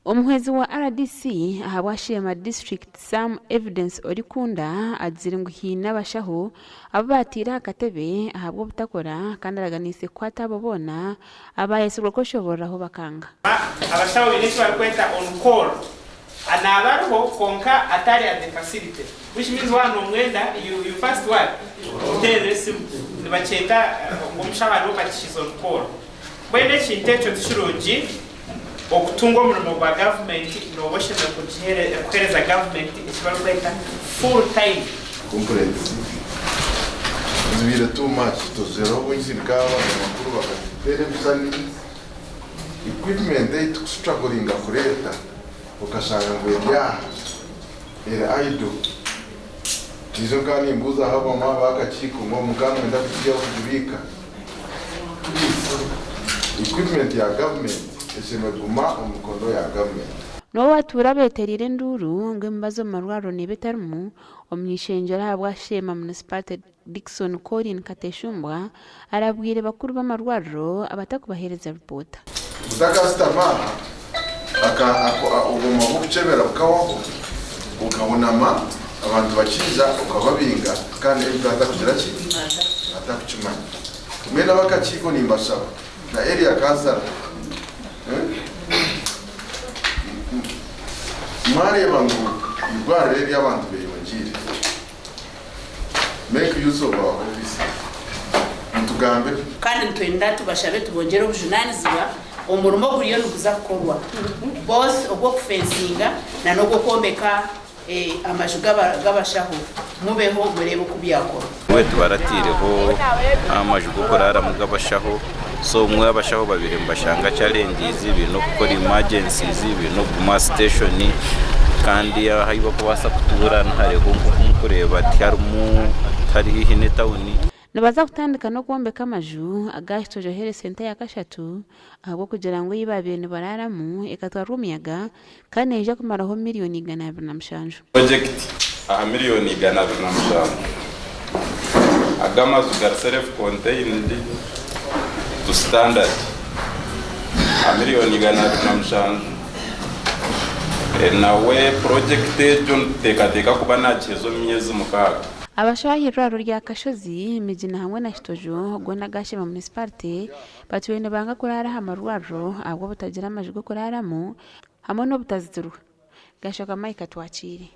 Omuhwezi wa RDC ahabwa Sheema District, Sam Evidence Orikunda agizire ngu haine abashaho abu baataire aha katebe ahabw'obutakora kandi araganiise kukwata abo boona abaayetsirwe kweshoboororaho bakanga. Abashaho baine eki barikweta on call, naaba ariho kwonka atari at the facility which means waaba nomwenda you you first what? Omuteerere esimu. Nibakyeta ngu omushaho ariho but she's on call. Mbwenu ekintu ekyo tikirungi. Okutunga omurimo gwa gavumenti nooba oshemereire kuheereza gavumenti eki barikweta full time. Complaints zibaire too much tuzireho obwingi nka abanyamakuru bakatuteera ebishushani, equipment ei tukustrugglinga kureeta okashanga ngu eri aha eri idle. Niijo nkaba nimbuuzaho abamwe ab'akakiiko ngu mukaba nimwenda kugiihaho kugibiika? Please, equipment ya government eshemereire kuguma omu mikono ya government. N'obu abatuura beetereire enduuru ngu emibazi omu marwariro neeba etarimu, omuny'eishengyero ahabwa Sheema Municipality Dickson Colin Kateshumbwa arabwire bakuru b'amarwariro abatakubaheereza ripoota. Otakasitama aha, obwoma bw'okukyebera bukabaho, okahunama abantu bakiija okababinga kandi MP atakugira ki? Atakukimanya. Mbwenu ab'akakiiko nimbashaba na area councillor mwareeba ngu eirwariro eri abantu beyongyeire, Make use of our offices mutugambire. Kandi nitwenda tubashabe tubongyere obujunanizibwa, omurimo oguriyo niguza kukorwa both ogw'okufensinga na n'ogw'okwombeka amaju g'abashaho mubeho mureebe oku byakorwa. Wetu barataireho amaju g'okuraaramu g'abashaho so obumwe abashaho babaire nibashanga challenges baine okukora emergencies baine okuguma aha station kandi ahu barikubaasa kutuura nihareebwa nk'oku murikureeba tiharimu tihari haihi n'etawuni. Nibaza kutandika n'okwombeka amaju aga Kitojo Health Centre eyakashatu ahabw'okugira ngu ei baabaire nibaraaramu ekatwarwa omuyaga kandi neija kumaraho miriyoni 207. Purojekiti aha miriyoni 207. Aga amaju gari self contained to standard aha miriyoni 207. Nawe purojekiti egyo nituteekateeka kuba naagiheza omu myezi 6. Abashaho ah'eirwariro rya Kashozi, Migina hamwe na Kitojo goona aga Sheema Munisiparite batwire nibanga kuraara aha marwariro ahabw'obutagira amaju g'okuraaramu hamwe n'obutazitirwa. Gashaka Mike Atwakiire.